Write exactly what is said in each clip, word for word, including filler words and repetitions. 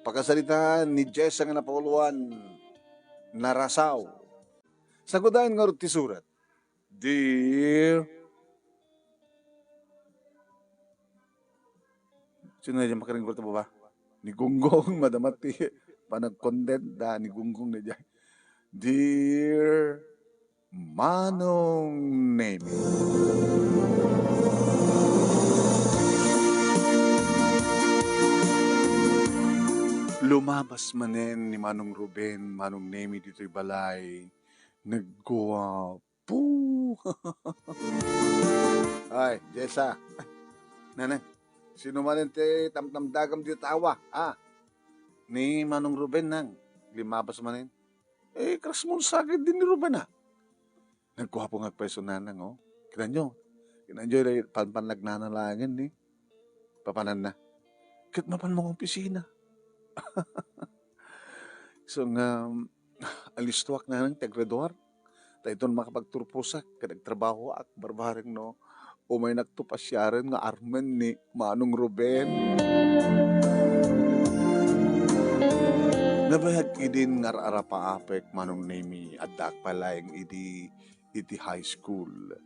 Pakasaritaan ni Jessa nga napauluan, Narasaw. Sagudayen ngarud ti surat. Dear, sino na dyan makaring kurta baba? Ni Gunggong, madama ti panag-content da ni Gunggong na dyan. Dear Manong Nemi. Lumabas manen ni Manong Ruben, Manong Nemi ditoy balay. Nagguapo. Ay, Jessa. Nanang, sino manen ti tamtamdagam ditoy awa, ha? Ni Manong Ruben, nang. Lumabas manen. Eh, krasmon sakit din ni Ruben, ah. Nagguapo nga agpayso nanang, oh. Kita nyo, kita nyo, panpan nagnanalangan ni. Papananna. Ket mapan mga opisina. So nga, alistoak nanang ti aggraduar. Ta iton makapagturposak, ket agtrabahoak, barbareng no. Umaynakto pasiaren nga armen ni Manong Ruben. Nabayag idin nga ar-arapaapek, Manong Nemi, addaak pay laeng idi iti high school.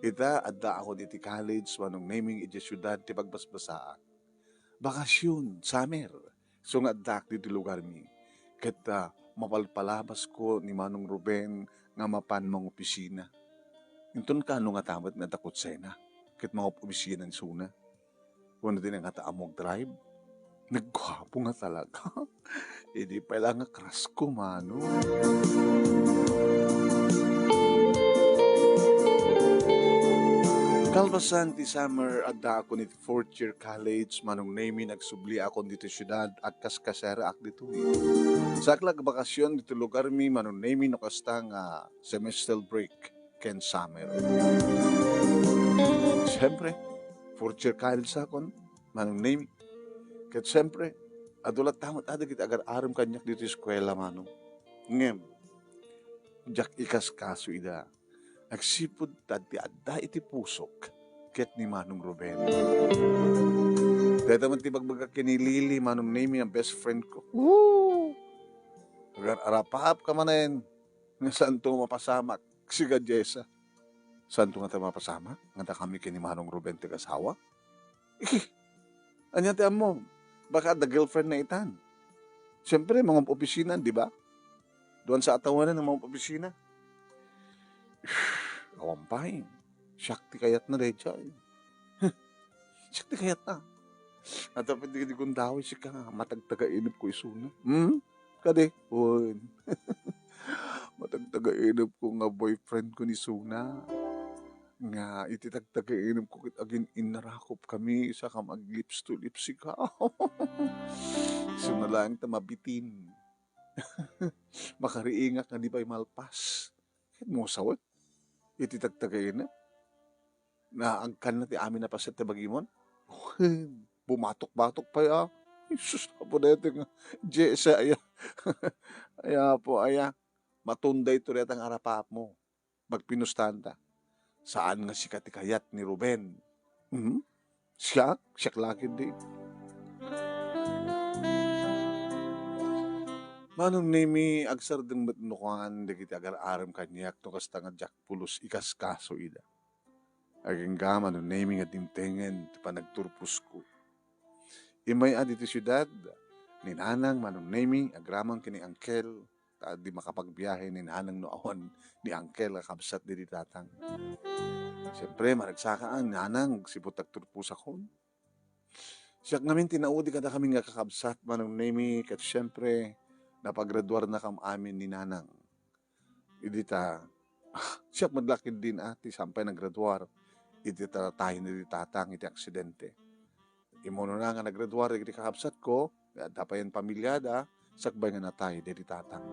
Ita, addaakon iti college, Manong Nemi, iti siudad ti pagbasbasaak. Bakasyon, summer. So nga addaak ditoy lugarmi. Ket, ah, mapalpalabasko ni Manong Ruben nga mapan mangopisina. Inton kaano ngata met nga adda kotsena, ket mangopisina isuna. Wenno di na ngata ammo agdrive. Nagguapo nga talaga. Idi pay la nga crush ko, mano. Kalpasan ti summer, addaakon iti fourth year college, Manong Nemi, nagsubliakon ditoy siudad, agkaskaseraak ditoy. Saklag bakasyon ditoy lugarmi, Manong Nemi, no kasta nga semester break ken summer. Siyempre, fourth year college akon, Manong Nemi. Ket siyempre, adu latta met dagiti agar-arem kaniak ditoy eskuela, Manong. Ngem, diak ikaskaso ida. Agsipud ta ti adda iti pusok ket ni Manong Ruben. Dayta met ti ibagbagak ken ni Lily, Manong Nemi, a best friend ko. Woo! Agar-arapaap ka manen nga saanto mapasamak, sika Jessa. Saanto ngata mapasamak nga dakami ken ni Manong Ruben ti agasawa? Ih, ania ti ammo? Baka adda girlfriend na itan. Siyempre, mga opisina, di ba? Duan sa atawanan ng mga opisina. Awan pay. Siak ti kayatna, dayjay. Siak ti kayatna. At dapat di, di kundawi, sika, matagtaga inip ko isuna. Hmm? Kadi? Wen. Matagtaga inip ko nga boyfriend ko ni Suna. Nga iti tagtaga inip ko ket agin-innarakop kami, saka mag-lips to lips sika. Suna laeng ta mabitin. Makariingak nga di pay malpas. Ket mo sawen? Iti tagtaga inip? Naagkanna ti amin a paset ti bagimon? Wen, bumatok-batok pay a. Jesus, Apo, daytoy nga Jessa, aya. Aya, Apo, aya. Matunda ito dayta nga arapaapmo. Magpinustaan ta. Saan nga sika ti kayat ni Ruben? Hmm? Siak? Siak la ketdi. Manong Nemi, agsardeng met no kuan dagiti agar-arem kaniak no kasta nga diak pulos ikaskaso ida. Agingga, Manong Nemi, nga dimtengen ti panagturposko. Immay a ditoy siudad, ni Nanang, Manong Nemi, agraman ken ni Angkel, ta di makapagbiahe ni Nanang no awan ni Angkel nga kabsat didi Tatang. Siyempre, maragsakaan, Nanang, sipud tagturposakon. Siak ngamin ti naudi kadakami nga kakabsat, Manong Nemi, ket siyempre, napagraduarnakam amin ni Nanang. Idi ta, siak met la ketdin a ti saan pay naggraduar idi ta natayen didi Tatang iti aksidente. Immuna nga naggraduar dagiti kakabsatko, nga adda payen pamiliada, sakbay nga natay didi Tatang.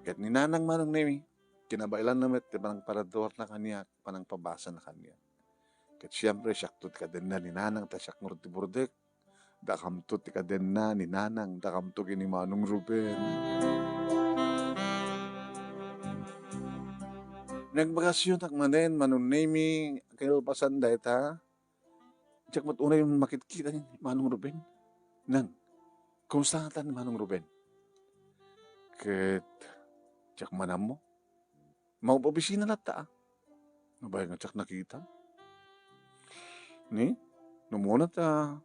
Ket ni Nanang, Manong Nemi, kinabaelanna met ti panangparaduarna kaniak, panangpabasana kaniak. Ket siyempre, siakto ti kadenna ni Nanang ta siak ngarud ti burdek. Dakamto ti kadenna ni Nanang, dakamto ken ni Manong Ruben. Nagbakasyonak manen, Manong Nemi, kalpasan dayta, diak met unay makitkita ni Manong Ruben. Nang, Kumusta ngata ni Manong Ruben? Ket diak man ammo. Maob-obisina latta, a. Nabay nga diak nakita. Ni? Numuna ta,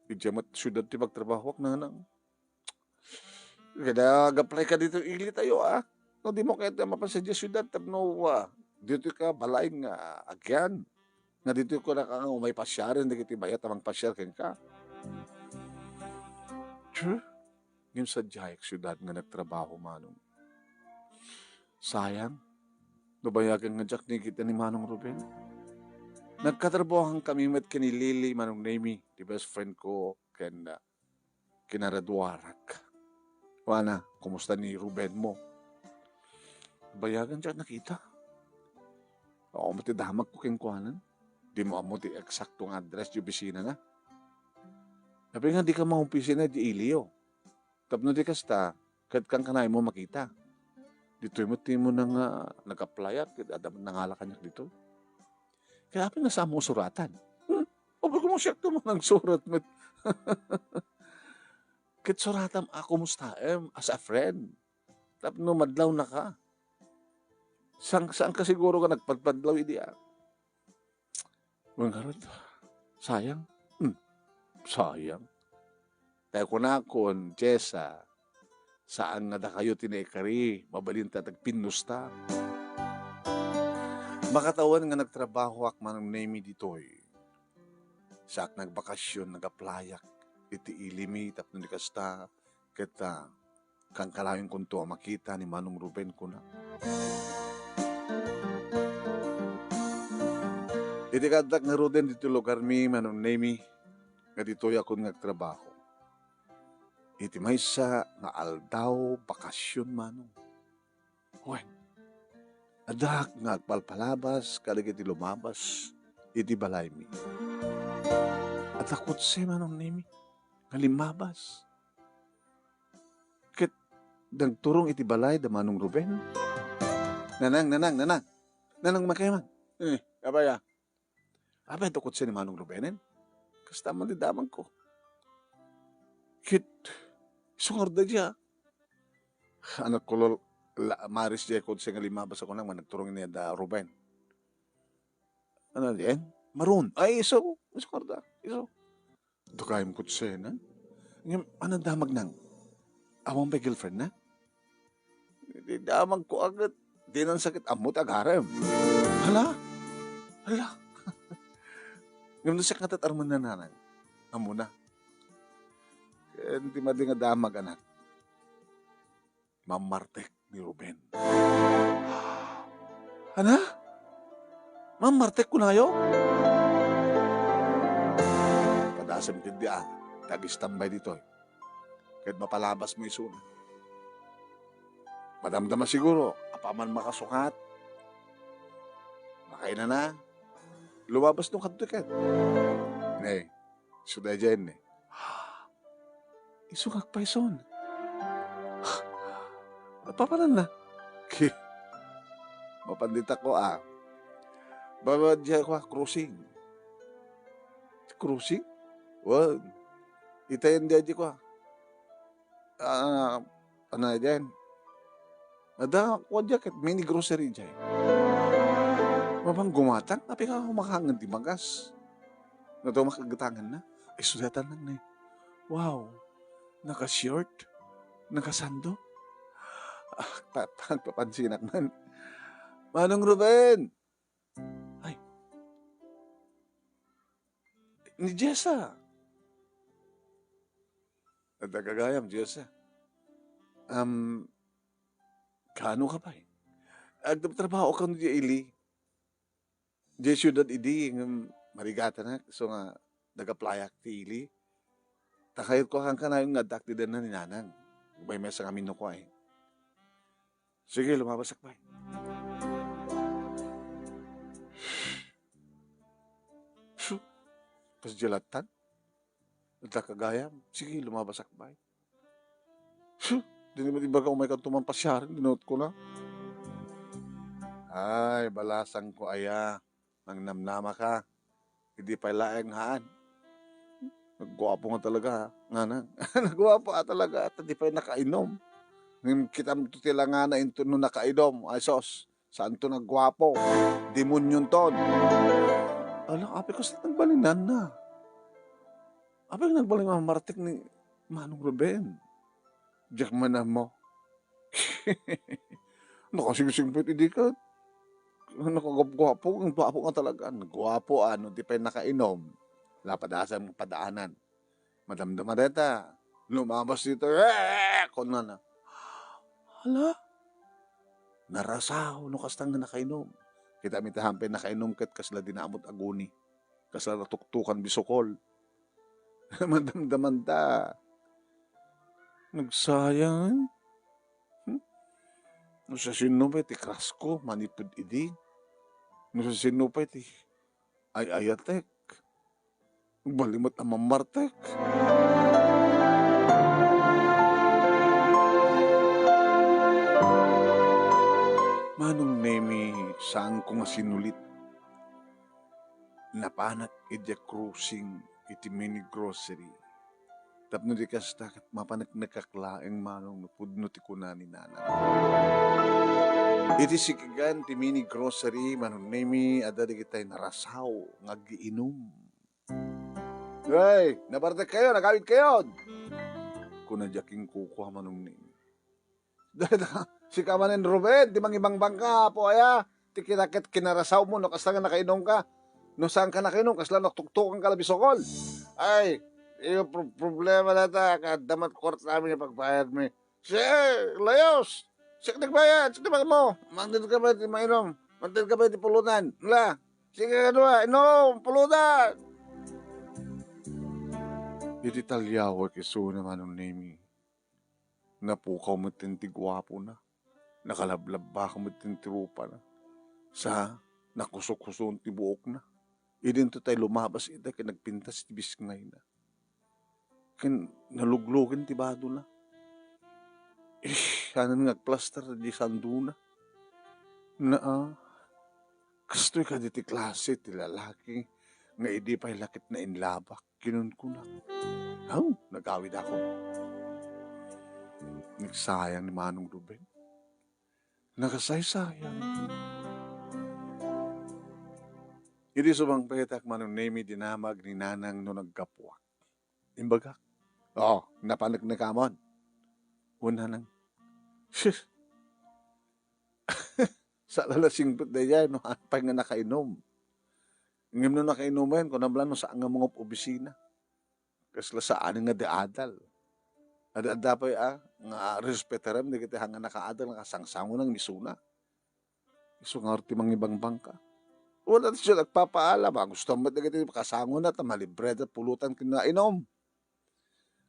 idiay met siudad ti pagtrabahoak, nanang. Kada ag-apply ka ditoy ili tayo, a. No, dimo kayat nga mapasyar idiay siudad tapno, a, ditoy ka balay nga agian. Nga ditoy ka naka-, umay pasiaren dagiti mayat a mangpasiar kenka. Sure. Ngem sadiay siudad nga nagtrabaho, Manong. Sayang, no bayagen nga diak nakita ni Manong Ruben. Nagkatrabahoan kami met ken ni Lily, Manong Nemy, ti best friend ko, ken, ah, kinaraduarak. Kuana, kumusta ni Ruben mo? Bayagen diak nakita. Awan met ti damagko kenkuana. Dimo ammo ti eksakto nga address ti opisinana. Apay nga dika maopisina idiay iliyo? Tapno di kasta, ket kankanayon mo makita. Ditoy met ti umuna nga nag-applyak, ket adda met nangala kaniak ditoy. Kaya apay nga saan mo suratan? Hmm? Apay, kumusta, siak ti managsurat met. Ket suratam a kumustaem as a friend. Tapno madlawnaka. Saan, saanka siguro nga nagpadpadlaw idi, a? Wen ngarud, sayang. Hmm, sayang. Kaya kunakon, Jessa, saan nga dakayo ti naikari, mabalin ta agpinnusta. Makatawen nga nagtrabahoak, Manong Nemy, ditoy. Saak nagbakasyon, nag-applyak iti ilimi tapno di kasta, ket, ah, kankanayon kunto a makita ni Manong Ruben, kuna. Iti kaaddak ngaruden ditoy lugarmi, Manong Nemy, nga ditoyakon nga agtrabaho. Iti maysa nga aldaw, bakasyon, Manong. Wen, addak nga agpalpalabas kadagiti lumabas iti balaymi. Adda kotse, Manong Nemy, nga limmabas. Ket nagturong iti balay da Manong Ruben. Nanang, nanang, nanang. Nanang, makayman. Eh, apay a? Apay, adda kotse ni Manong Rubenen? Kasta man ti damagko. Ket, isu ngarud daydiay, a. Anak ko, lol-, la-, maris diay kotse nga limmabas a kunam nga nagturong ni da Ruben. Ania diay? Maroon. Ay, isu. Isu ngarud, a. Isu. Dakayo met kotse, na? Ngem, ania damagna? Awan pay girlfriendna? Iti damagko a ket, dinan sakit ammo ti agarem. Hala? Hala? Ngem no siak ngata ti armenna, nanang, ammona. Ken ti madi nga damag, anak, mammartek ni Ruben. Ania? Mammartek kunayo? Padasem ketdi, a, ti ag-istambay ditoy. Ket mapalabasmo isuna. Madamdama siguro, apaman makasungat. Makainana, lumabas no kadto ket. Ne, isu daydiay, ne. Isu nga agpayson. Papananna? Ki, mapan dita ko, a. Baba diay ko, a, crossing. Crossing? Wen. Itayen diay ko, a. Ah, ano na diyan? Ada, kuwan diay ket mini grocery diay. Mapan gumatang, apay ka makaangen ti bagas. Nata makagatangan na. Ay, sudatan lang na eh. Wow. Naka-short? Naka-sando? Ah, pa-, pagpapansinak man. Manong Ruben! Ay. Ni Jessa. Adda gagayam, Jessa. Um, kaano ka pay? Agtrabaho ka no di ili? Diay siudad idi, ngem marigatanak, isu nga nag-applyak ti ili. Ta kayatko a kankanayon nga addaak ti denna ni nanang. Umaymaysa ngamin no kuay. Sige, lumabasak pay. Su, kas jalatan. Adda gagayam. Sige, lumabasak pay. Su, di naman ibaga umay kanto man pasiaren, dinawat ko na. Ay, balasang ko aya. Nangnamnama ka. Idi pay laeng haan. Nagguapo nga talaga, ha? Ngana? Nagguapo nga talaga, ta di pay nakainom. Ngem kitam to ti langana into no nakainom. Ay, sos, saanto nagguapo. Demonyo ton. Ala, apay, kasta nagbalinanna. Apay, nagbalin nga martek ni Manong Ruben. Diak man ammo. Nakasingsingpet idi ket nakagapguapo, ang guapo nga talaga. Guapo, ano, di pay nakainom. Lapad asam padaanan. Madamdama deta. Lumabas dito. "Eh!" Kunana. Hala? Narasaw no kasta nga nakainom. Kita mi ti hampay nakainom ket kasla dinamot aguni. Kasla natuktokan bisukol. Madamdamanta. Nagsayang. Hmm? No siasino pay ti crush ko, manipud idi. No siasino pay ti ay-ayatek. Bali met a mamartek. Manong Nemi, saanko nga sinulit. Napanak idiay crossing iti mini grocery. Tapno di kasta, ket mapaneknekak laeng manong no pudno ti kuna ni nanang. Iti sikigan ti mini grocery, Manong Nemi, adda dagitay narasaw nga agiinum. "Hey, nabartek kayo, nagawid kayo!" Kuna diay kinkukua, Manong Nemi. Dayta, sika manen, Ruben, ti mangibangbangka, apo aya, ti kinaket kinarasaw mo, no kasta nga nakainom ka. No saan ka nakainom, kasla natuktokan ka la bisukol. Ay, iyo pro-, problema dayta, kaadda met kuarta mi nga pagbayad mi. Si, layos! Sika nagbayad, sika mo. Mangted ka ba ti mainom? Mangted ka ba ti pulutan? La, sige, ano ba? Inom, pulutan! Iti talyaw, kisuna, Manong Nemi. Napukaw met ti guapona. Nakalablabba met ti rupana. Sa, nakusok-kuson ti buokna. Idinto tay lumabas ita ken nagpintas ti bisngayna. Ken naluglogen ti badona. Eh, saanen nga agplaster di sandona. Naa, kastoy kadi ti klase ti lalaki nga idi pay la ket nainlabak. Kinunkunak. Aw, nagawidakon. Nagsayang ni Manong Ruben. Nagasaysayang. Idi sumangpetak, Manong Nemi, dinamag ni Nanang no naggapuak. Imbagak, "Oh, napaneknekamon?" "Wen, Nanang." "Sus!" Sa la la singpet daydiay no apay nga nakainom. Ngem no nakainumen, kunam la no saan nga mangop-obisina. Kasla saan nga di adal. Adda, adda pay a, nga respetarem dagiti haan nga nakaadal nga kasangsangonan isuna. Isu ngarud ti mangibangbangka. Wala ti siya nagpapaala. Magustuhan met dagiti kasangona ta malibre da pulutan ken nainom.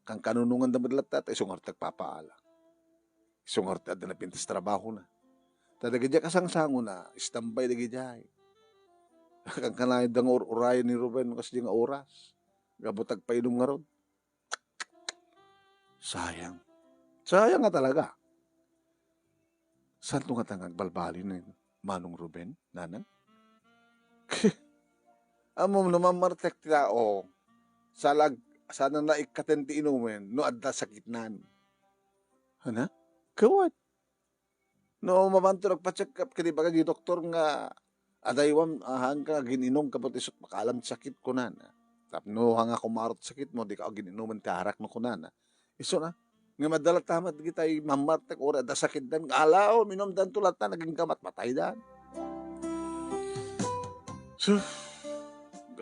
Kankanunonganda met latta, ta isu ngarud ti agpapaala. Isu ngarud ti adda napintas trabahona. Ta dagidiay kasangsangona, istambay dagidiay. Kankanayon da nga ur-urayen ni Ruben, kas di nga oras. Gapu tagpainom ngarud. Sayang. Sayang nga talaga. Saanto ngata nga agbalbaliw ni Manong Ruben, Nanang? Ammom no mammartek ti tao, salag-, saan a naikkaten ti inumen no adda sakitnan. Hana? Kawat. No mapanto nagpa-check up, ket ibaga di doktor nga, "Adaywam, ah, haanka nga agin-inum, gapu ta isut' makaalam ti sakit," kunana. Tapno haanka kumarot sakitmo, dika agin-inumen ti arak no kunana. Isuna, ngem adda latta met dagitay mammartek, uray adda sakitdan, nga ala, o, inumdanto latta, nagingga matmataydan. Sus,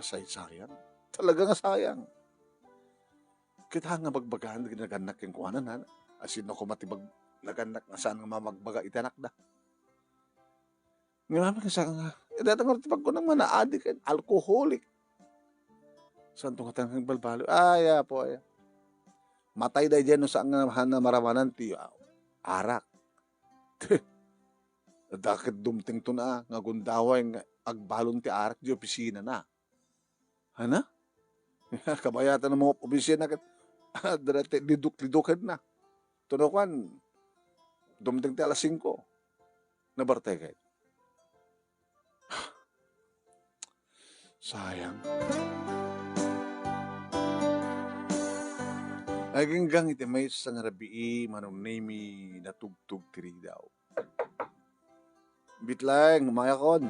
sayang. Talaga nga sayang. Ket haan nga bagbagaan dagiti nagannak kenkuana, nana. Asino koma ti bag-, nagannak nga saan nga mamagbaga iti anakda? Ngem amin nga saan nga, eh, dayta ngarud ti pagkunam nga naadik ken alcoholic. Saanto ngata nga agbalbaliw? Ay, apo, ay. Matay daydiay no saan nga haan a maramanan ti, ah, arak. Adda ket dumtengto na nga gundaway nga agbalon ti arak di opisinana. Hana? Kabayatan a mangop-obisina ket adda ti lidok-lidokenna. Tuno kuan, dumteng ti alas singko. Nabartekay. Sayang. Aginggang iti maysa nga rabii, Manong Nemi, natugtog ti ridaw. Bitlaeng, umayakon.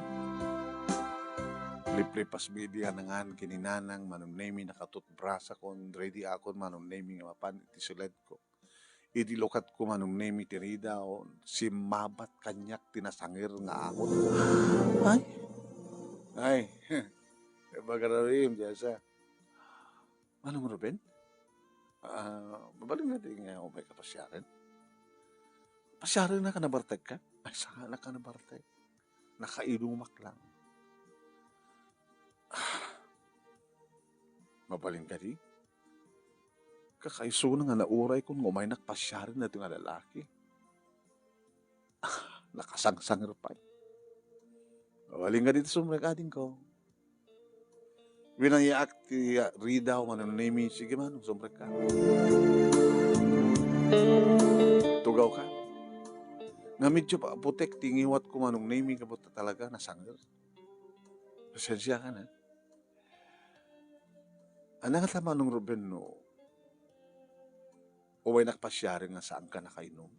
Liplipas mi idi anangan ken ni Nanang, Manong Nemi, nakatutbrasakon, ready akon, Manong Nemi, nga mapan iti suledko. Idi lukatko, Manong Nemi, ti ridaw, simmabat kaniak ti nasangir nga angot. Ay. Ay. Ibaga rabiim, Jessa. Manong Ruben? Ah, mabalin nga di nga umay ka pasiaren? Pasiaren na ka nabartek ka? Ay, saan na ka nabartek? Nakainumak lang. Ah, mabalin ka di? Kakaisuna nga nauray kun nga umaynak pasiaren na nga lalaki. Ah, nakasangsangir pay. Mabalin ka dito sumrek, ading ko. Winangyaak ti, ah, ridaw, Manong Nemi, sige man, sumrek ka. Tugaw ka. Nga medyo pa-, putek ti ngiwat ko, Manong Nemi, kabot talaga, nasangir. Pasensya ka na. Ana nga ta, Manong Ruben, no? Umaynak pasiaren nga saan ka nakainom?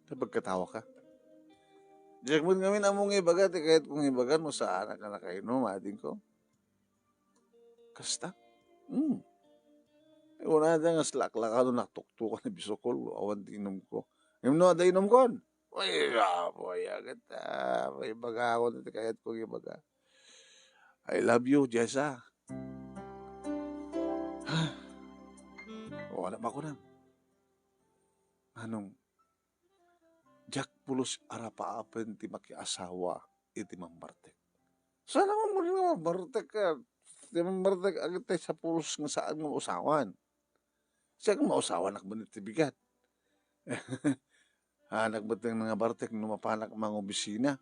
Ta pagkatawa ka. Diak met ngamin ammo nga ibaga, ti kayat kong ibaga no saan ka nakainom, ading ko. Kasta? Hmm. Kunada nga slaklaka no natuktukan ni bisukol, awan ti inom ko. Ngem no adda inom kon? Uy, apo, ya kita. May ibaga ako ti kayat kong ibaga. I love you, Jessa. Wala ba ko na? Anong, diak pulos arapaapen ti makiasawa iti mambartek. Sana man nga mambartek ka. Ti mambartek, agit tay sa pulos nga saan nga mausawan. Siya nga mausawan, nakbunit ti bigat. Anak, beteng nga bartek no mapanak mangobisina.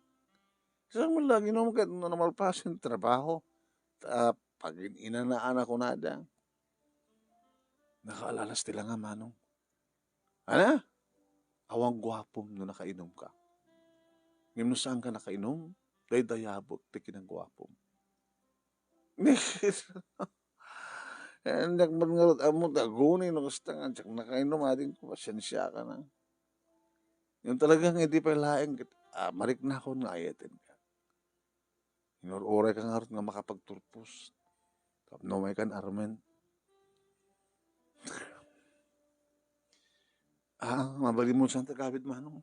Saan mo lagi no ket no namalpasen trabaho? Ta pagin-inanaan ako nada. Nakaalalas ti langa, Manong. Ana? Awan guapom no nakainom ka. Ngem no saan ka nakainom, daydayabek ti kinagguapom. Diak met ngarud ammo ti aguni no kasta nga diak nakainom, ading ko, pasensiaka na. Ngem talaga nga idi pay laeng ket, ah, mariknakon nga ayaten ka. Inur-uray ka ngarud nga makapagturpos. Tapno may kan armen. Ah, mabalin mo saan ti agawid, Manong?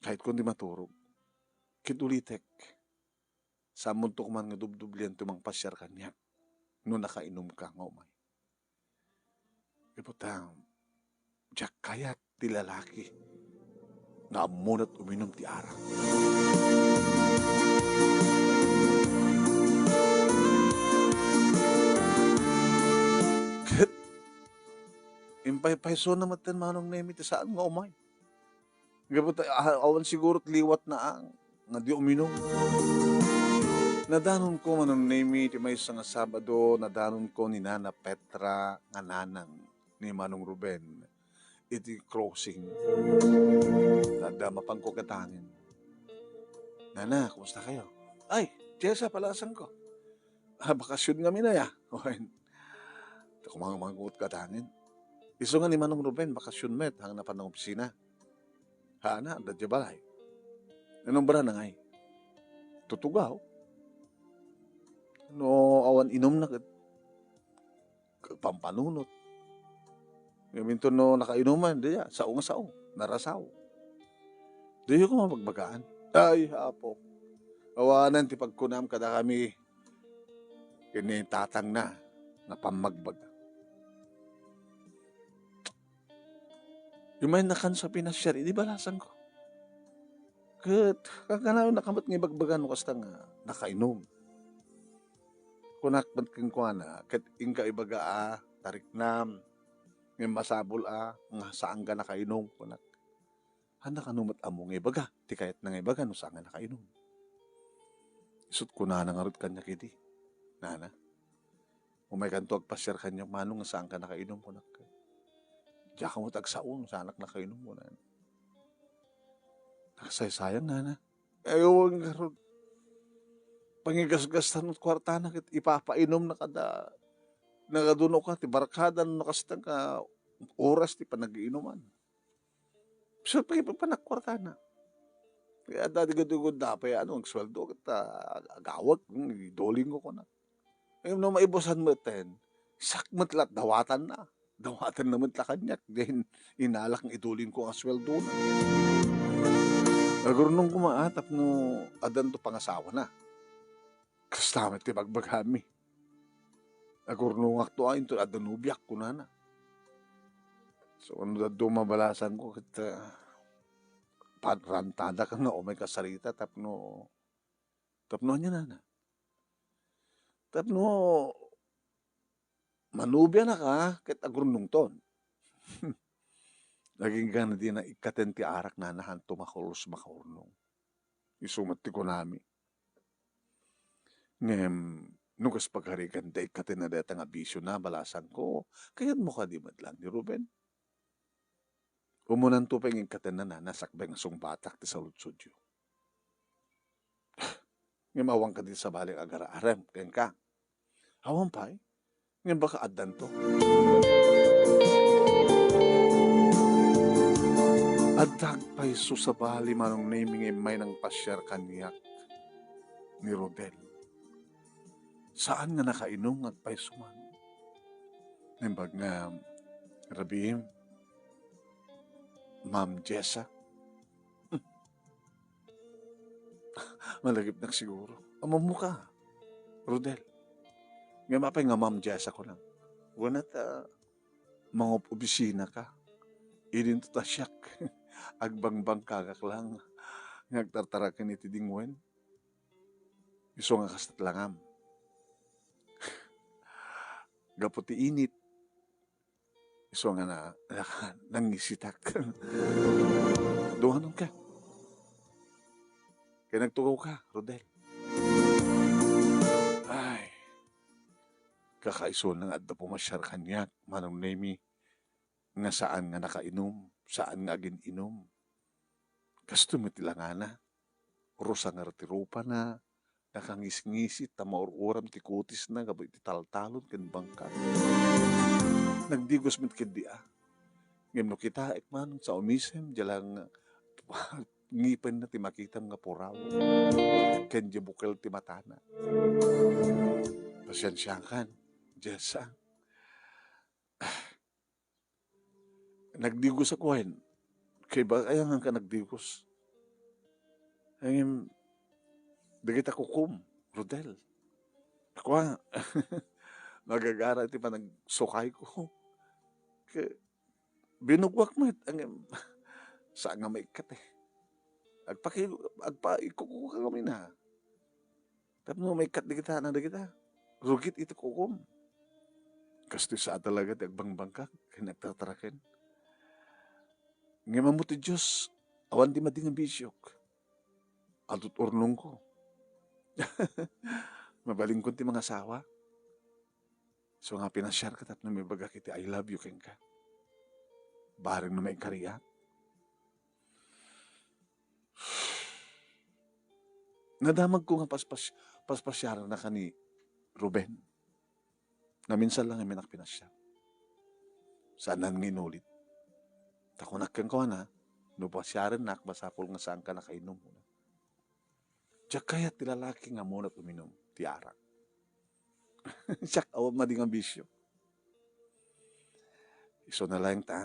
Kahit kundi maturog. Ket ulitek, saan mo to kuman nga dubdublian ti mangpasiar kaniak no nakainom ka nga umay. Ibutang, diak kayat ti lalaki nga ammona't uminum ti arak. Ket impaypaysona met ten Manong Nemi ti saan nga umay. Gapu ta, ah, awan siguro ti liwatna, ah, nga di uminum. Nadanonko, Manong Nemi, ti maysa nga Sabado, nadanonko ni Nana Petra nga nanang ni Manong Ruben iti crossing. Adda mapanko ket hangin. "Nana, kumusta kayo?" "Ay, Jessa, palasanko." "Ah, bakasyon ngamin aya." Wen, ta kumangmangkot ka tangin. Isu nga ni Manong Ruben, bakasyon met, hangna pay nangopisina. Hana, adda diay balay. Inumbrana ngay? Tutugaw. No awan inumna ket pampanunot. Ngem inton no nakainuman, diya, sao nga sao, narasaw. Diyo ko mabagbagaan. Ay, Apo. Awanan ti pagkunam kadakami ken ni tatangna nga pammagbaga. Imaynakan sa pinasiar idi balasanko. Ket kakanayon nakamat nga ibagbaga no kasta nga nakainom. Kunak met kenkuana, ket inka ibaga a tariknam, ngem masapul a nga saanka nakainom, kunak. Haan kano met ammo nga ibaga ti kayatna nga ibaga no saan nga nakainom. Isut' kunana ngarud kaniak idi, "Nana, umaykanto agpasiar kaniak, Manong, nga saanka nakainom," kunak. "Diak met agsao no saanak nakainom," kunana. "Nakasaysayang, Nana." "Ay, wen ngarud. Pangigasgastan met kuartana ket ipapainomna kada Nagaduno ka ti barkada no kasta nga oras ti panagiinuman. So, pay-, pay-, panagkuartana. Kaya adda di gud-gud da pay, ano, agsueldo ket, ah, agawag, hmm, idulingko kuna. Ngem no maibusan metten, siak met la dawatanna. Dawatanna met la kaniak, diay inalak nga idulingko nga sueldona. Agurnong koma, ah, tapno addanto pangasawana. Kasta met ti bagbagami. Agurnongakto, ah, inton adda nobiak, kunana. So, no dadduma balasangko ket, ah, pa-, rantadak nga umay kasarita tapno, tapno ania nana? Tapno manubianaka ket agurnongton. Agingga dina ikkaten ti arak nana, hanto makulos makaurnong. Isu met ti kunami. Ngem, no kas pagarigan da ikkaten dayta nga bisiona, balasangko, kayatmo kadi met laeng ni Ruben? Umunanto pay nga ikkatenna nana sakbay nga sungbatak ti saludsodyo. Ngem awan kadi sabali nga agar-arem kenka? Awan pay. Ngem baka addanto. Adda agpayso sabali, Manong Nemy, nga immay nangpasiar kaniak ni Rodel. Saan nga nakainom nga agpayso man. Naimbag nga, "Rabiim, Ma'am Jessa." Malagipnak siguro. Ammom ka, Rodel. Ngem apay nga Ma'am Jessa ko lang. Wen ta, mangop-obisina ka. Idinto ta siak. Agbangbangkagak lang nga agtartaraken iti dingwen. Isu nga kasta ti langam. Gapu ti init, isu nga na, na, nangisitak. Dunganon ka. Kay nagtugaw ka, Rodel. Ay, kakaisuna nga adda pumasiar kaniak, Manong Nemy, nga saan nga nakainom, saan nga agin-inom. Kastoy met ti langana. Rusangar ti rupana, nakangisngisit ta maur-uram ti kutisna gapu iti taltalon ken bangkag. Nagdigos met ketdi a. Ngem no kitaek man sa umisem, diay lang ngipenna ti makitam nga puraw ken diay bukel ti matana. Pasiensiakan, Jessa. Nagdigos a kuen. Kay ba, kaya nga ka nagdigos. Ngem, dagita kukom, Rodel. Kua, magagara iti panagsukayko. Kay, binugwak met, ngem, saan nga maikkat eh. Agpaki-, agpa-, ikukuka kami na. Tapno maikkat dagita, na dagita. Rugit iti kukom. Kastoy sa talaga ti agbangbangkag ken agtartaraken. Ngem ammo ti Dios, awan ti madi nga bisiok. Adut urnongko. Mabalinkon ti mangasawa. So nga pinasiarka tapno mibagak iti I love you kenka. Bareng no maikariak. Nadamagko nga paspas-, paspasiarannaka ni Ruben. Naminsan lang nga minakpinasiar. Saan nga inulit. Ta kunak kenkuana, no pasiarennak, masapul nga saanka nakainom. Diak kayat ti lalaki nga ammona uminom ti arak. Siak, awan madi nga bisio. Isuna laeng ta,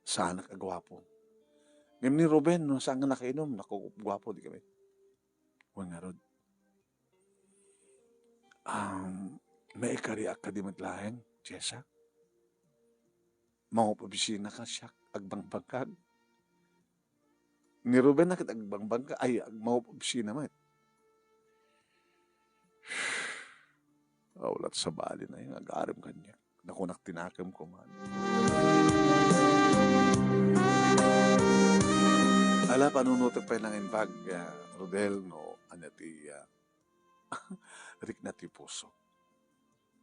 saanak a guapo. Ngem ni Ruben, no, saan nga nakainom, naku, guapo, di kami. Wen ngarud, um, maikariak kadi met laeng, Jessa? Mangop-obisina ka, siak, agbangbangkag. Ni Ruben na ket agbangbangkag, ay, ag-, mangop-obisina met. Awlat sabali na yung agarem kaniak. Nakunak ti nakemko man. Ala, panunotek pay nangin bag, ah, Rodel, no, ania ti, ah, rikna ti puso.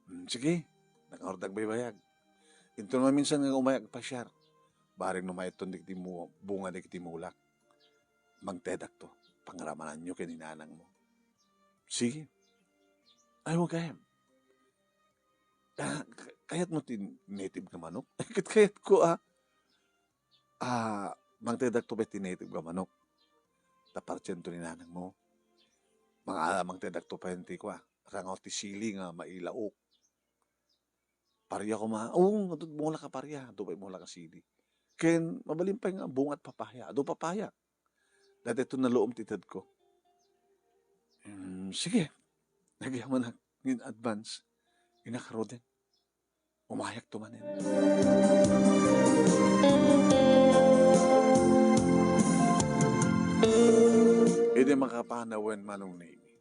Hmm, sige, nakangarud agbaybayag. Inton maminsan nga umay agpasiar, bareng no maitton dagiti mu-, bunga dagiti mulak. Mangtedakto, pangaramananyo ken ni nanangmo. Sige. Ay, wa gayyem. Ah, k-, kayatmo ti native nga manok? Ket kayatko, ah. Ah, mangtedakto pay ti native nga manok. Ta partiento ni nanangmo. Mga, mangtedakto pay ti kua, rangaw ti sili nga mailaok. Paria koma, oo, adu ti mulak a paria, adu pay mulak a sili. Ken mabalin pay nga bunga ti papaya, adu papaya. Daytoy naluom ti tedko. Hmm, sige. Nagyamanak in advance. Innak Roden. Umayakto manen. Idi makapanawen Manong Nemi,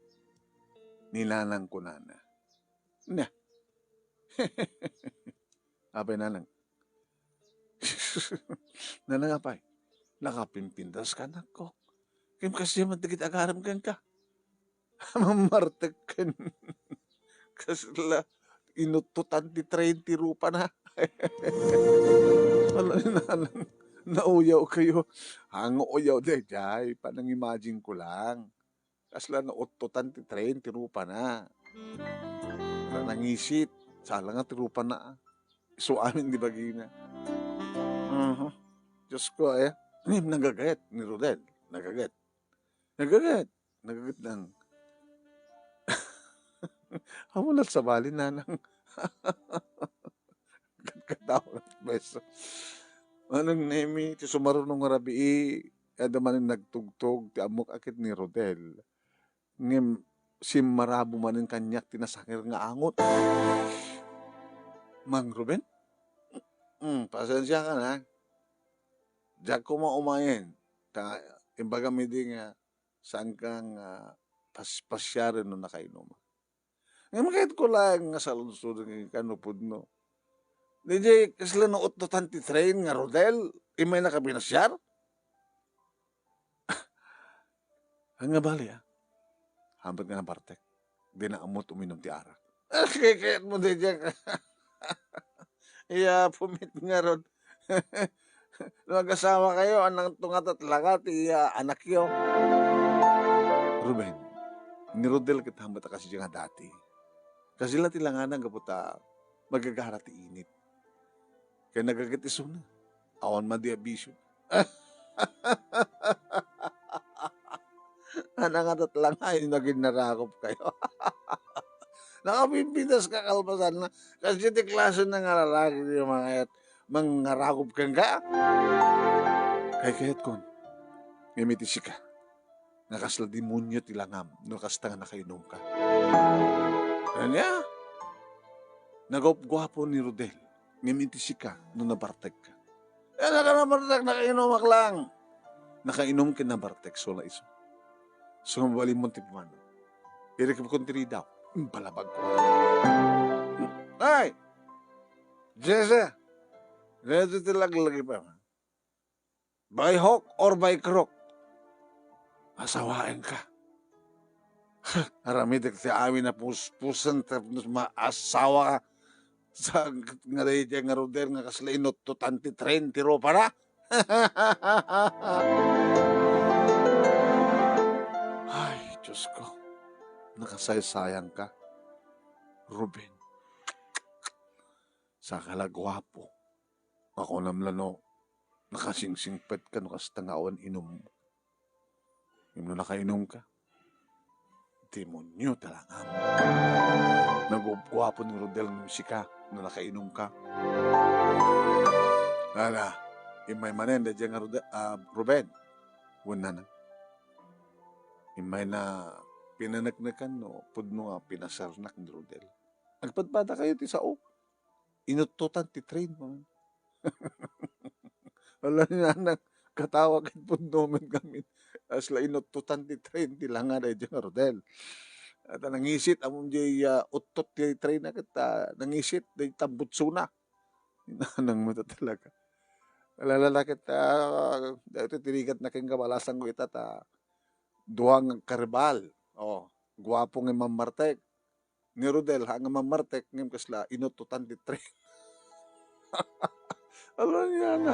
ni nanang kunana, "Na." Apay, nanang? Nanang, apay? Nakapimpintas ka, anakko. Ken kasdiay met dagiti agaram kenka. Mammartek ken kasla inuttotan ti train ti rupana. Ala ni nanang, nauyaw kayo. Ang uyaw daydiay, panang-imagine ko lang. Kasla nauttotan ti train ti rupana. Nangisit. Sala nga ti rupana, ah. Isu amin di bagina. Aha. Diyos ko, eh. Ngem nagaget ni Rodel. Nagaget. Nagaget. Nagaget nang. Amo lang sabali, nanang. Katkatawa nga beso. Manong Nemi, ti sumaruno nga rabii, adda manen nagtugtog ti ammok a ket ni Rodel. Ngem simmarabo manen kaniak ti nasangir nga angot. Mang Ruben? Mm, pasensiakan, ha. Diak koma umayen. Ta, imbagam idi nga, saanka nga pas-, pasiaren no nakainom. Ngem kayatko laeng nga saludsoden kenka no pudno. Daydiay kasla nauttotan ti train nga Rodel, immaynaka pinasiar? Ania bali, ah? Hambuet nga nabartek. Dina ammo't uminom ti arak. Kayatmo daydiay. Iya, pumit ngarud. No agasawakayo, anang tungatat langa ti, ah, anakyo. Ruben, ni Rodel ket hambuet a kasdiay nga dati. Kasla ti langana gapu ta magagara ti init. Ken nagaget isuna. Awan madi a bisio. Anangadat lang ay naging narakop kayo. Nakapimpintas ka kalpasan na. Kasi ti klase na nga lalaki di mga et, mangarakop kenka. Kay kayat kon, ngem iti sika, nga kasla demonio ti langam, no kasta nga nakainom ka. Ania? Nagupguapo ni Rodel, ngem iti sika, no nabartek ka. Eh, naka-, nabartek, nakainumak lang. Nakainom ken nabartek, sula isu. So, mabalin mo ti pumano. Irikib kon ti ridaw. Imbalabag ko. Ay! Jesse! Ready ti laglagi pa. By hook or by crook? Asawaen ka. Aramidek ti amin a puspusen tapno maasawa ka. Sa nga daydiay nga Rodel nga kasla inuttotan ti train ti rupana. Ay, Diyos ko. Nakasaysayang ka, Ruben. Saka la guapo. Ako namla no, nakasingsingpet ka no kasta nga awan inum. Ngem no nakainom ka, demonio ti langam. Nagguapguapo ni Rodel ngem sika no nakainom ka. Ala, immay manen daydiay nga Rode-, ah, Ruben. Wen nanang. Immay na pinaneknekan no pudno nga pinasarnak ni Rodel. Agpadpada kayo ti sao. Inuttotan ti train, man. Wala ni nanang katawa ket pudno met ngamin. Kasla inuttotan ti train ti langa daydiay nga Rodel. At nangisit, ammom diay, ah, uttot ti train na ket, ah, nangisit, day tambutsona. Nanang mo talaga. Wala la ket, ah, daytoy ti rigat na ken kabalasan ko ita ta dua nga karibal. Oh, guapo nga mammartek. Ni Rodel, ha, nga mammartek, ngem kasla, inuttotan ti train. Ala niya na.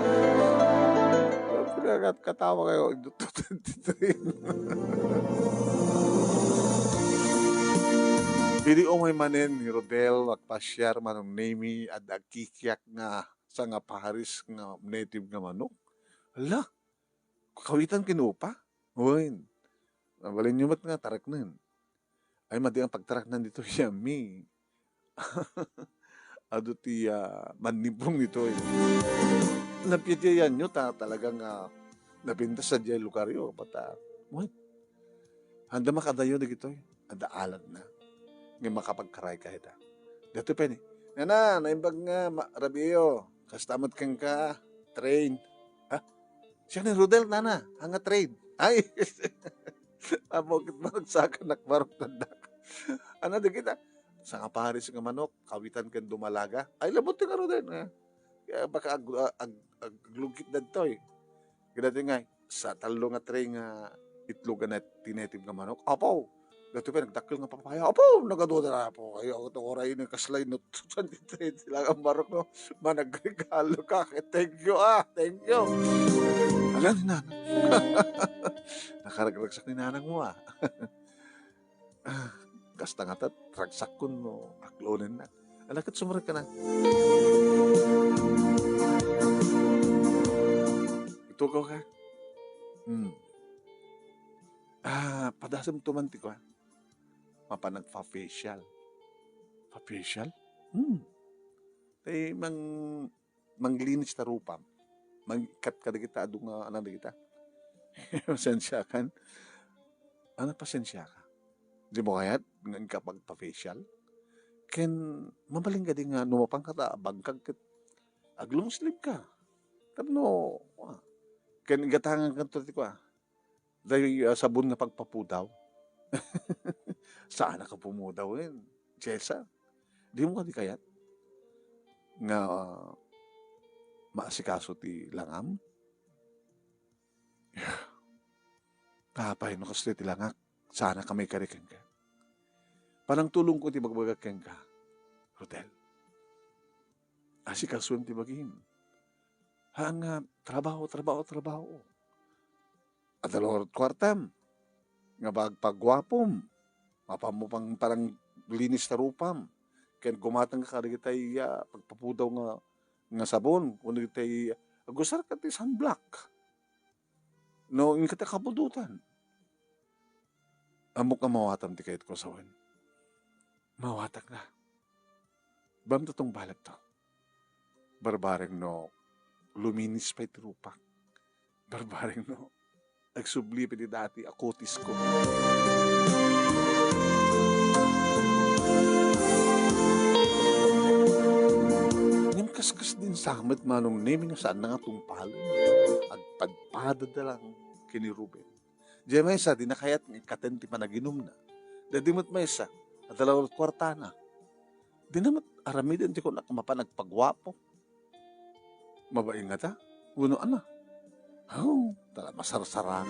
Pinagat-, katawa kayo, inuttotan ti train. Idi umay manen ni Rodel agpasiar, Manong Nemi, adda agkikiak nga sangaparis nga native nga manok. Hala, kawitan ken upa? Wen, mabalinyo met nga tareknen. Ay, madi ang pagtareknan ditoy, yummy. Adu ti, ah, mannipong ditoy. Napiatiayanyo ta talagang, ah, napintas sadiay lugaryo, bata. Wen, adda makadayo dagitoy. Adda alatna. Nga makapagkarayka ita. Datoy pay ni, "Nana, naimbag nga ma-, rabiiyo. Kasta met kenka, train." Ha? Siak ni Rodel, nana, ania nga train? Ay! Apo, ket maragsakan, nakbarok tandak. Ania dagita? Sangaparis nga manok, kawitan ken dumalaga. Ay, labot ti nga Rodel, nga. Kaya baka ag-, ag-, ag-, aglugit dagitoy. Kadagiti nga, sa tallo nga tray nga itlog a net-, ti native nga manok. Apo! Dagitoy pay nagdakkel nga papaya. Apo! Nagaduda na, apo. Ay, ako to, oray ni kaslay, no, twenty-three, sila ang barok, no? Managregalo ka. Thank you, ah. Thank you. Ala ni nanang. Nakaragragsak ni nanang mo, ah. Ah, kasta ngata, ragsakkon no aklonennak. Ala, ket sumrekka na. Itugaw ka? Hmm. Ah, padasemto man ti kua. Mapan nagpa-facial. Pa-facial? Hmm. Tay mang-, manglinis ta rupam. Mangikkat kadagita adu nga, ano, dagita. Pasensiakan. Ano, pasensiaka? Dimo kayat nga inka pagpa-facial? Ken mabalin kadi nga no mapanka ta abagkak ket aglong sleeve ka. Tapno, ah, ken igatangan kanto ti kua, day, ah, sabon nga pagpapudaw. Saan ka pumudaw wen, Jessa? Dimo kadi kayat nga, ah, maasikaso ti langam? Apay, no kastoy ti langak, saan ka maikari kenka. Panangtulongko ti ibagbagak kenka, Rodel. Asikasoem ti bagim. Haan nga trabaho, trabaho, trabaho. Adda laeng kuartam nga pagpaguapom. Mapanmo pang pananglinis ta rupam. Ken gumatangka kadagitay, ah, pagpapudaw nga, nga sabon. Wenno dagitay, ah, agusarka ti sunblock. No, inka ti kapudotan. Ammok nga mawatam ti kayatko a sawen. Mawatak na. Bamto tong balagto. Barbareng no luminis pay ti rupak. Barbareng no agsubli pay ti dati a kutisko. Ngem kaskas din samet Manong Nemi nga saanna nga tungpalen. Agpadpadada lang ken ni Ruben. Diay maysa, dina kayat nga ikkaten ti panaginumna. Daydi met maysa, adda laeng kuartana. Dina met aramiden ti kunak mapan agpaguapo. Mabain ngata? Wenno ania? Aw, tala masarsara.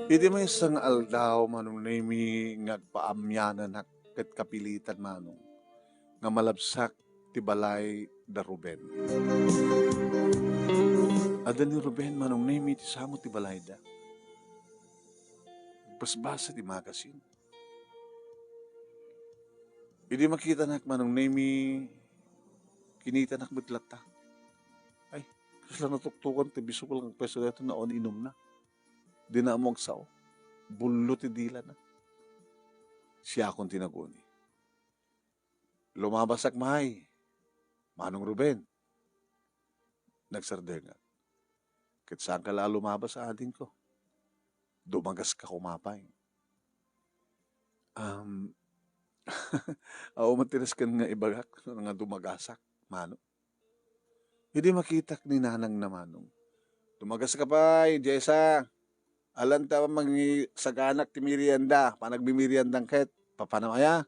Idi maysa nga aldaw, Manong Nemi, nga agpaamiananak ket kapilitan, Manong, nga malabsak ti balay da Ruben. Adda ni Ruben, Manong Nemi, ti sango ti balayda. Basbasa ti magasin. Idi makitanak, Manong Nemi, kinitanak met latta. Ay, kasla natuktokan ti bisukol nga pwesto daytoy, naon inumna. Dina ammo agsao. Bullo ti dilana. Siakon ti naguni. Lumabasak maay, Manong Ruben. Nagsardengak. Ket saanka la a lumabas, adingko. Dumagaska koma pay. Um, awan met ti nasken nga ibagak nga dumagasak, Manong. Idi makitak ni nanangna, Manong, dumagaska pay, Jessa. Awan ta mangisaganak ti merienda, panagmimeriendam ket, papanam aya?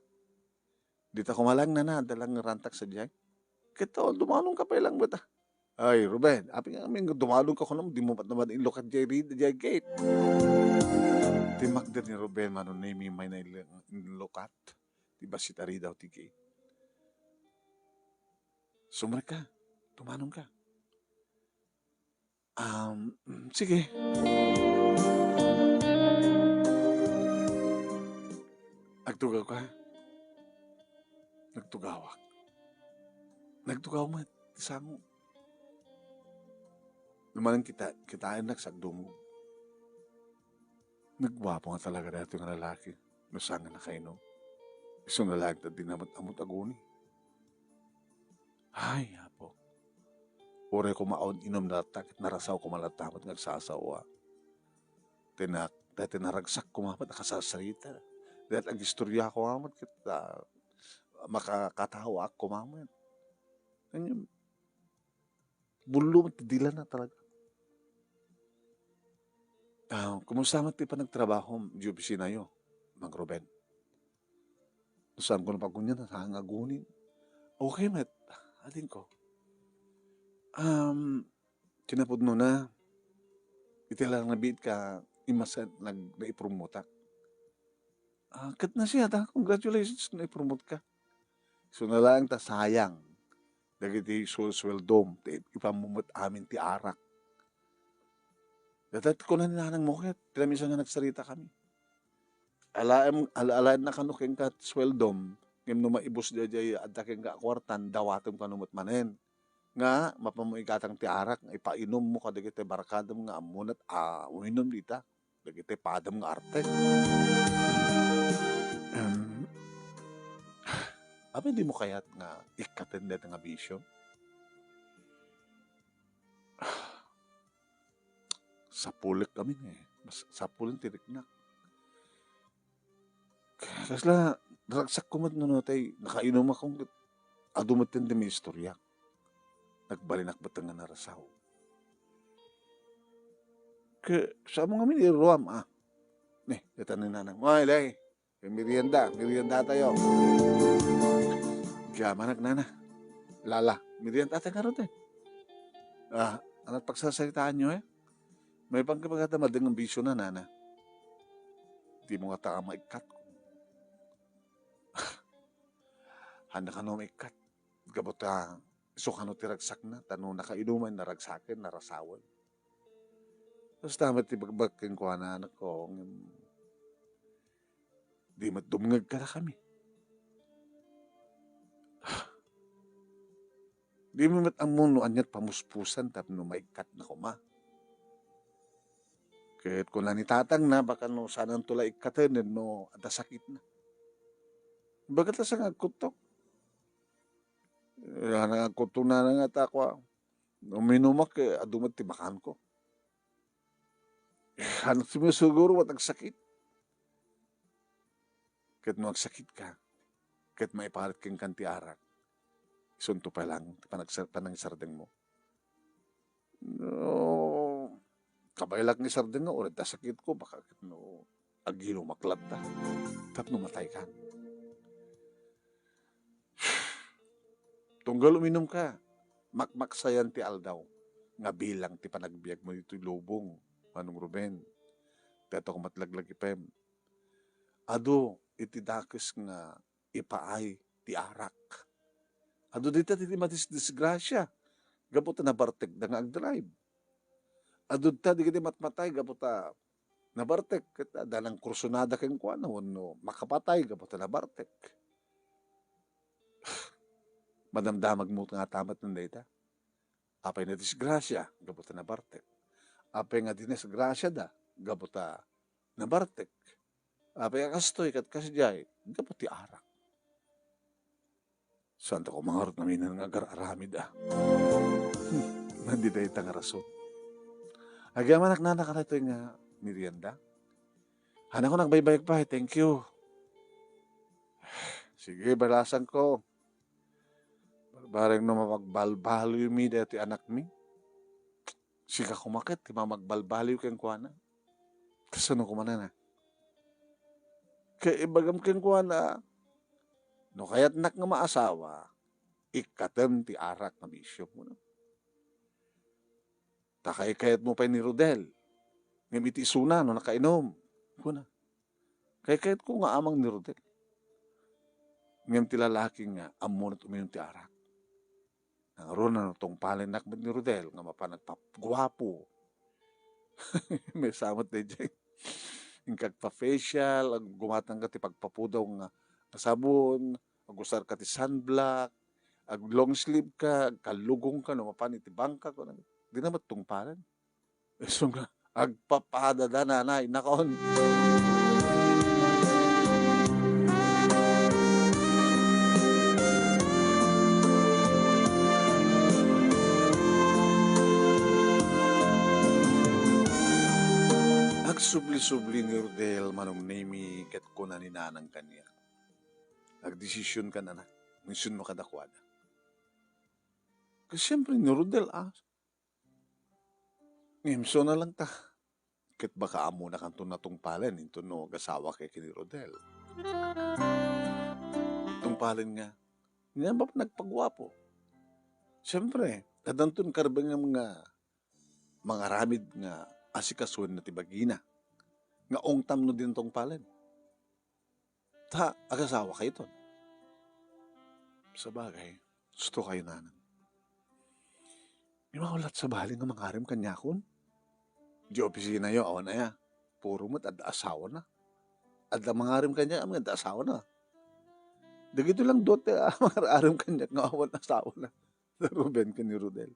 Dita koma lang, nana, adda lang rantak sadiay. Ket, oh, dumanonka pay lang met, ah. Ay, Ruben, apay nga amin nga dumanonka kuno, dimo met naman inlukat diay rid-, diay gate. Timmakder ni Ruben, Manong Nemi, may nail-, inlukat ti bassit a ridaw ti gate. Sumrekka, dumanonka. Um, sige. Agtugawka? Nagtugawak. Nagtugaw met ti sango. Numanen kita, kitaennak sa agdumog. Nagguapo nga talaga daytoy nga lalaki no saan nga nakainom. Isu na laeng ta di na met ammok aguni. Ay, Apo. Uray koma awan inumna latta ket narasaw koma latta met nga agsasaoak. Ti na-, daytoy naragsak koma met a kasarsarita. Daytoy agistoriaak koma met ket, ah, makakatawaak koma met. Ngem, bullo met ti dilana talaga. Ah, kumusta met ti panagtrabahom idiay opisinayo, Mang Ruben? No saanko pagunian, saan nga aguni. Okay met, adingko. Um, ti napudnona, iti la nga biit ka, immasen, nag-, naipromotak. Ah, ket nasayaat, ah. Congratulations, naipromotka. Isu na laeng ta sayang dagiti suelsueldom, ti ipammom met amin ti arak. Dayta ti kuna ni nanangmo ket, ti lamisan nga nagsaritakami. Alaem-, ala-, alaenna kano kenka ti sueldom, ngem no maibus daydiay adda kenka a kuarta, dawatem kano met manen. Nga, mapanmo ikatang ti arak, nga ipainummo kadagiti barkadam nga ammona a uminom dita. Dagiti padam nga arte. Em, apay dimo kayat nga ikkaten dayta nga bisio? Sapulek amin, eh. Mas-, sapulen ti riknak. Kasla, naragsak ko met no, no, tay, nakainom ako, adu met ti maistorya. Nagbalinak met nga narasaw. Ke, sa mo ngamin iruam, ah. Ni, dayta ni nanang. Ay, lay. Merienda, merienda tayo. Kaya manak, nana. Lala, merienda tayo nga ron, eh. Ah, ano pagsasalitaan nyo, eh? May pangkapagkata madeng ang bisyo na, nana. Di mo nga taka maikkat. Handa ka no maikkat. Gabot ka, isu kano ti ragsakna, tano nakainuman, naragsaken, narasawen. Basta met ti bagbag kenkuana, anak ko, ngem di met dumngeg kadakami. Di mi met ammo no aniat pamuspusan tapno maikkatna koma. Ket kuna ni tatangna, baka no saananto la ikkaten no adda sakitna. Bagat sa nga agkuttok. Eh, nga agkuttok na nga ta kua. Uminumak, eh, adu met ti makanko. Eh, ano ti siguro ket agsakit? Ket no agsakitka, ket maiparit kenka ti arak, isunto pay laeng ti panagsa-, panangisardengmo. No, kabaelak nga isardeng nga, uray ta sakitko, baka ket no, aginumak latta. Tapno mataykan. Tunggal uminumka, makmaksayan ti aldaw nga bilang ti panagbiagmo ditoy lubong, Manong Ruben. Dayta koma ti laglagipem. Adu iti dakes nga ipaay ti arak. Adu dita ti madisdisgrasia gapu ta nabartekda nga agdrive. Adu dita dagiti matmatay gapu ta nabartek, ket adda nangkursunada kenkuana wenno makapatay gapu ta nabartek. Madamdamagmo ngata met dayta. Apay nadisgrasia gapu ta nabartek? Apay nga dinisgrasiada gapu ta nabartek? Apay a kastoy ket kasdiay gapu ti arak? Saanto koma ngarud amin nga agar-aramid, a. Hmm, madi dayta nga rason. Agyamanak, nana, kadaytoy nga merienda. Hanakon agbaybayag pay, thank you. Sige, balasanko. Barbareng no mapagbalbaliwmi daytoy anakmi. Sika koma ket ti mamagbalbaliw kenkuana. Kasano koma, nana? Ket ibagam kenkuana, no kayatnak nga maasawa, ikkatem ti arak nga bisio, kuna. Ta kaykayatmo pay ni Rodel, ngem iti isuna no nakainom, kuna. Kaykayatko nga amang ni Rodel. Ngem ti lalaki nga ammona ti uminom ti arak. Nangruna no tungpalennak met ni Rodel nga mapan agpaguapo. Maysa met daydiay. Inka agpa-facial, ag-, gumatangka ti pagpapudaw nga, nga sabon, agusarka ti sunblock, ag-long sleeve ka, agkallugongka no mapan iti bangka, kuna-, dina met tungpalen. Isu nga agpapadada nanay, nakon. Agsubli-subli ni Rodel, Manong Nemy, ket kuna ni Nanang kaniak, "Agdesisionkan, anak, no isunno kadakuada." Ket siempre ni Rodel, a, ngem isu na lang ta. Ket baka ammonakanto natungpalen inton no agasawak ken ni Rodel. Tungpalen nga, ngem nagpaguapo. Siempre, addanton karbengam nga mangaramid nga asikasoenna ti bagina. Nga ungtam no dina tungpalen. Ta agasawakayton. Sabagay, gustokayo, Nanang. Ngem awan latta sabali nga mangarem kaniakon? Di opisinayo, awan aya. Puro met adda asawana. Adda mangarem kaniak, amin adda asawana. Dagitoy lang dua ti mangarem kaniak nga awan asawana. Ruben ken ni Rodel.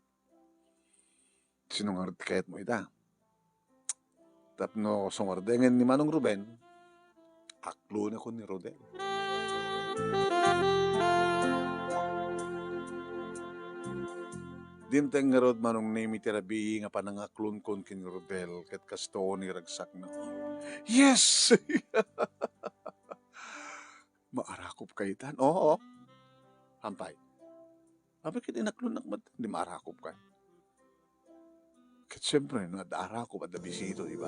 Sino ngarud ti kayatmo ita? Tapno sumardeng ni Manong Ruben, aklonakon ni Rodel. Dimteng ngarud, Manong Nemy, ti rabii nga panangaklonkon ken ni Rodel, ket kastoy ni ragsakna. Yes! Maarakop kayo itan? Oo. Apay? Apay ket inaklonnak met, di maarakop ka. Ket siempre, no adda arakop, adda bisita, di ba?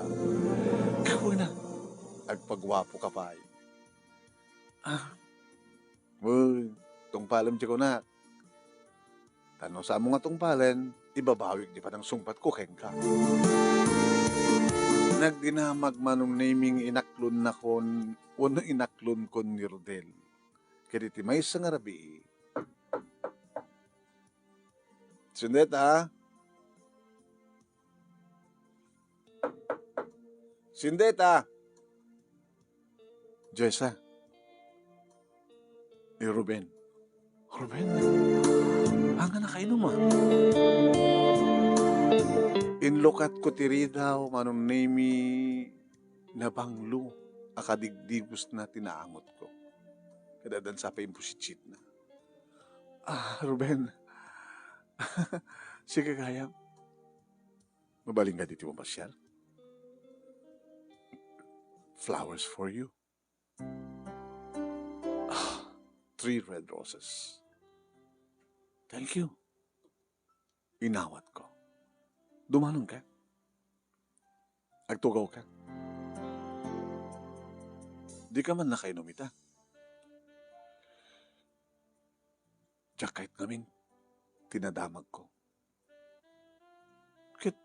Kauna, agpaguapo ka pay. Ah, uy, tungpalem ti kunak. Ta no saanmo nga tungpalen, ibabawik ti panangsungbatko kenka. Nagdinamag Manong Nemy nga inaklonnakon wenno inaklonkon ni Rodel. Ket iti maysa nga rabii, sindeta, sindeta. Jessa. Ni Ruben. Ruben, ania nga nakainum, a? Inlukatko ti ridaw, Manong Nemy, nabanglo a kadigdigosna ti naangotko. Ket addan sa pay impusitsietna. Ah, Ruben. Sige, gayam. Mabalin ka ditoy mapasiar? Flowers for you. Ah, three red roses. Thank you. Inawatko. Dumanon ka? Agtugaw ka? Di ka man nakainum ita? Diak kayat ngamin ti nadamagko. Ket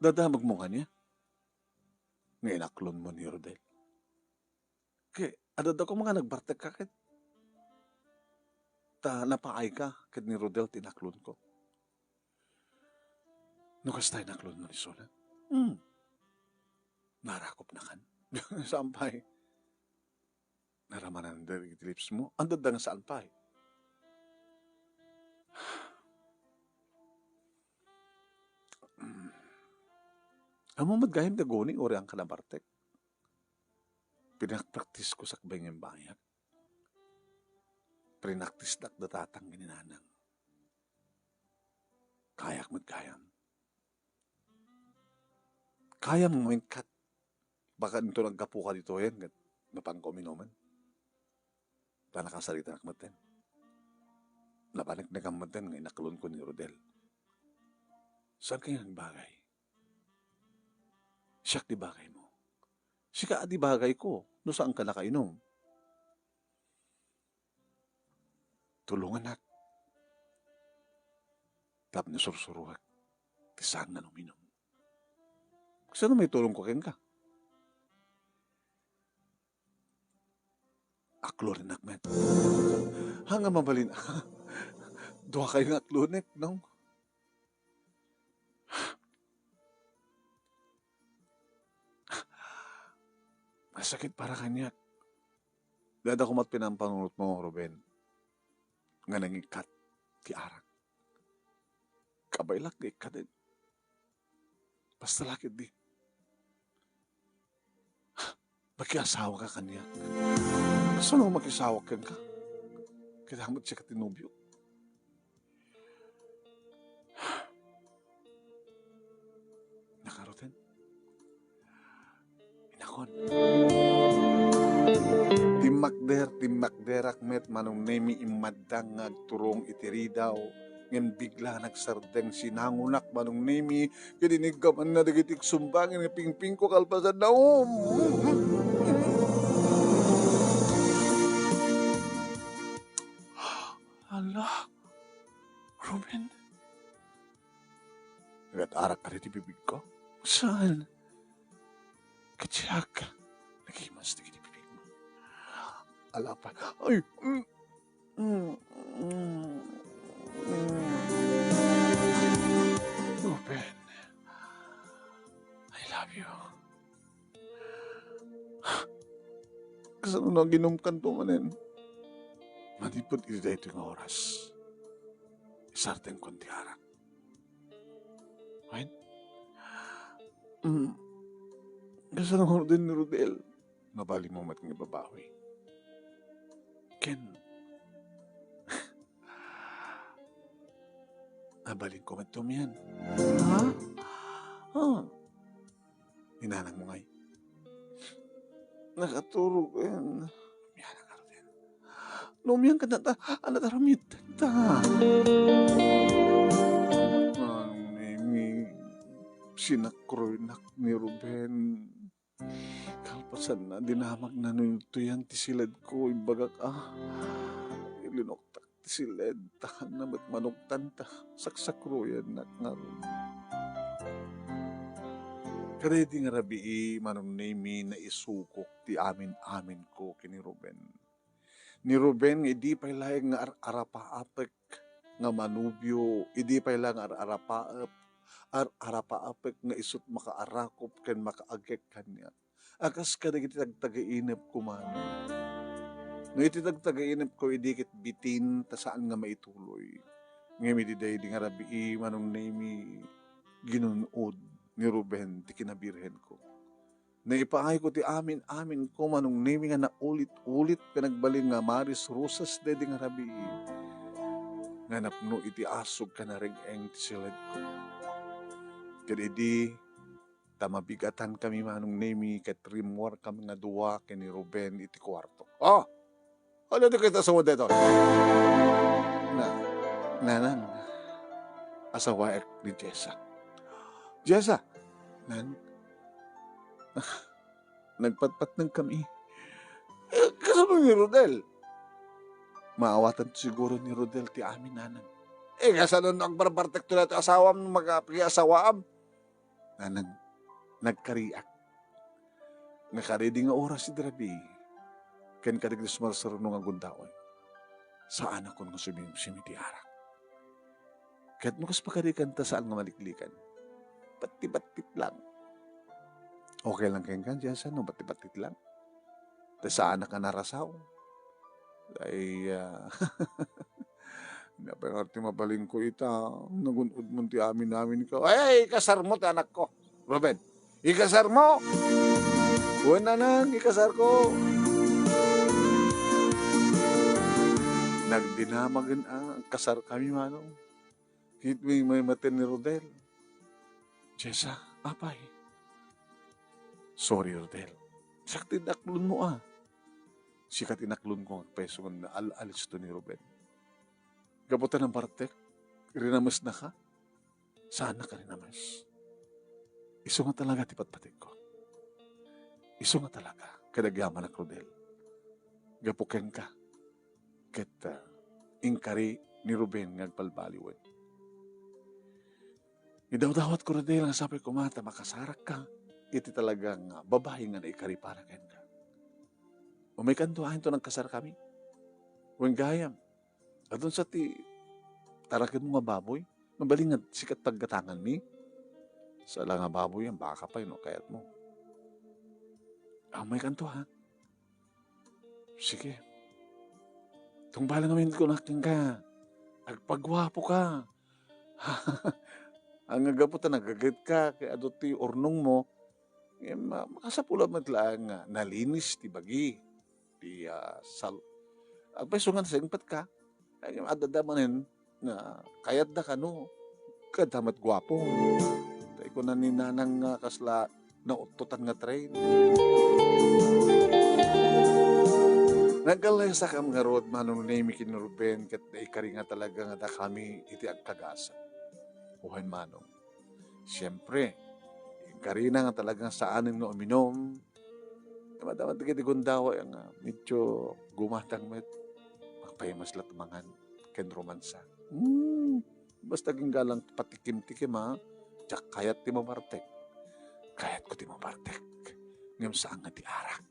dadamagmo ngania nga inaklonmo ni Rodel. Ket adda koma nga nagbartek ka ket ta napaay ka ket ni Rodel ti inaklonko. No kasta inaklonmo ni Solan? Hmm. Narakop nakan. Saan pay? Naramanan dagiti lips mo? Anda da nga saan pay? Ammom met gayam ti aguni, uray haan ka nabartek. Pinagpraktisko sakbay nga imbayak. Pinaktisdak da tatang ken ni nanang. Kayak met gayam. Kayam ngamin ket baka inton aggapuka ditoyen ket mapanka uminumen. Ta nakasaritanak metten. Napaneknekam metten nga inaklonko ni Rodel. Saan kayo nagbagay? Siak ti bagaymo. Sika a di bagayko no saanka nakainum. Tulonganak tapno sursuroek ti saan nga uminum. Kasano maitulongko kenka? Aklorennak met. Haan nga mabalin. Duakayo nga aklonek, no? Nasakit para kaniak. Dada kumat pinampanunotmo, Ruben, nga nangikkat ti arak. Kabaelak nga ikkaten. Basta la ketdi. Makiasawaka kaniak. Kasano nga makiasawak kenka? Kailangan met sika ti nobio. Nakaruten. Inakon. Timmakder, timmakderak met, Manong Nemi, immaddang nga agturong iti ridaw. Ngem bigla nagsardeng sinangonak, Manong Nemi, ket iniggamanna dagiti igsumbangen nga pingpingko kalpasanna. Um! Ala, Ruben. Nagad-arak kadi ti bibigko? Saan? Ket siak, nagimas dagiti bibigmo. Ala pa. Ay, mm, mm, mm, mm. Ruben, I love you. Kasano nga aginumkanto manen? Manipud iti daytoy nga oras, isardengkon ti arak. Wen? Mm. Kasano nga urdin ni Rodel? Mabalinmo met nga ibabawi. Ken, mabalinko met tumian. Ha? Ah. Inanangmo ngay? Nakaturog, en. Umianak ngaruden. No umian ka na ta, anak aramid ta. Manong Nemi, sinakroynak ni Ruben. Kalpasanna, dinamagna no intuyan ti siledko, imbagak a, ilinoktak ti siled, ta kanna met manuktan ta saksakroyannak ngarud. Kadaydi nga rabii, Manong Nemi, naisukok ti amin-aminko ken ni Ruben. Ni Ruben nga idi pay laeng nga ar-arapaapek nga manubio, idi pay la nga ar-arapaep, ar-arapaapek nga isut' makaarakop ken makaagek kaniak. A kas kadagiti tagtagainepko manen. No iti tagtagainepko, idi ket bitin ta saan nga maituloy. Ngem idi daydi nga rabii, Manong Nemi, ginun-od ni Ruben ti kinabirhenko. Naipaayko ti amin-aminko, Manong Nemi, nga naulit-ulit ken agbalin nga maris-rosas daydi nga rabii. Nga napno iti asog ken nareng-eng ti siledko. Ket idi ta mabigatankami, Manong Nemi, ket rimmuarkami nga dua ken ni Ruben iti kuarto. Oh! Ania ti kitasawa daytoy? Na, nanang, asawaek ni Jessa. Jessa! Nan, nagpatpatnengkami. Eh, kasano ni Rodel? Maawatan siguro ni Rodel ti amin, nanang. Eh, kasano no agbarbartekto daytoy asawam no makapakiasawaam? Nanang, nagkariak. Nga kadaydi nga oras idi rabii, ken kadagiti sumarsaruno nga gundaway, saanakon nga sumimsim iti arak. Ket no kas pakadi kanta, saan nga maliklikan. Battibattit lang. Okay lang kenka, Jessa, no battibattit lang? Ta saanak a narasaw. Ay, ah, napanar ti mabalinko ita, nagun-odmon ti amin-aminko. Ay, ikasarmo ti anakko, Ruben. Ikasarmo! Wen, nanang, ikasarko. Nagdinamagen a, kasarkami, manong. Ket may, may maten ni Rodel. Jessa, apay. Sorry, Rodel. Siak ti inaklonmo a. Sika ti inaklonko nga agpayso nga al-alisto ni Ruben. Gapu ta nabartek, rinamesnaka. Saannak a rinames. Isu nga talaga ti patpategko. Isu nga talaga, ket agyamanak, Rodel. Gapu kenka, ket, ah, inkari ni Ruben nga agbalbaliwen. Idawdawatko, Rodel, nga sapay koma ta makasarakka iti talaga nga babai nga naikari para kenka. Umaykanto, inton nagkasarkami. Wen gayam, adun sa ti tarakenmo nga baboy? Mabalin nga sika ti paggatanganmi? Saan la nga baboy, baka pay no kayatmo. Amaykanto, ha? Sige. Tungbalan ngamin ko na kenka. Agpaguapoka. Ang gapu ta nagagetka, kay adu ti urnongmo, ngem, ah, makasapul met laeng nga nalinis ti bagi, ti, ah, sal-, agpayso nga nasingpetka, ay, adda manen nga kayatda kano, kayatda met guapo. Tay kuna ni Nanang nga kasla nauttotan nga train. Nagkalaysakam ngarud, Manong Nemy ken Ruben, ket naikari nga talaga nga dakami iti agkagasa. Wen, Manong. Siempre, ikarina nga talagang saanen nga uminom. Madama dagiti gundaway nga medyo gumatang met, agpaymas la ti mangan ken romansa. Hmm, basta aginggalang ti patikimtikim, a, diak kayat ti mabartek. Kayatko ti mabartek, ngem saan nga ti arak.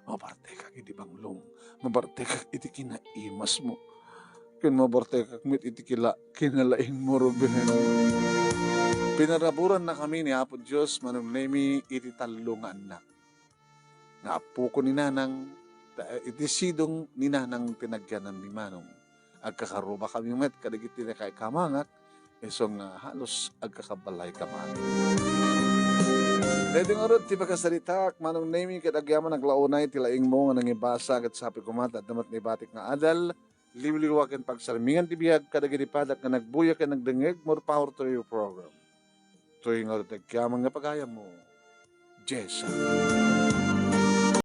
Mabartekak iti banglom, mabartekak iti kinaimasmo, ken mabartekak met iti kila-, kinalaingmo, Ruben. Pinaraburankami ni Apo Dios, Manong Nemy, iti tallo nga annak. Nga apokon ni Nanang, ta iti sidong ni Nanang ti nagyanan ni Manong. Agkakarubakami met kadagiti nakaikamangan, isu nga halos agkakabalay ka man. Daytoy ngarud ti pakasaritaak, Manong Nemy, ket agyaman aglaonay ti laingmo nga nangibasa, ket sapay koma ta adda met naibatik nga adal, liwliwa ken pagsarmingan ti biag kadagiti padak nga nagbuya ken nagdengngeg. More power to your program. Toy ngarud ti agyaman nga pagayammo, Jessa.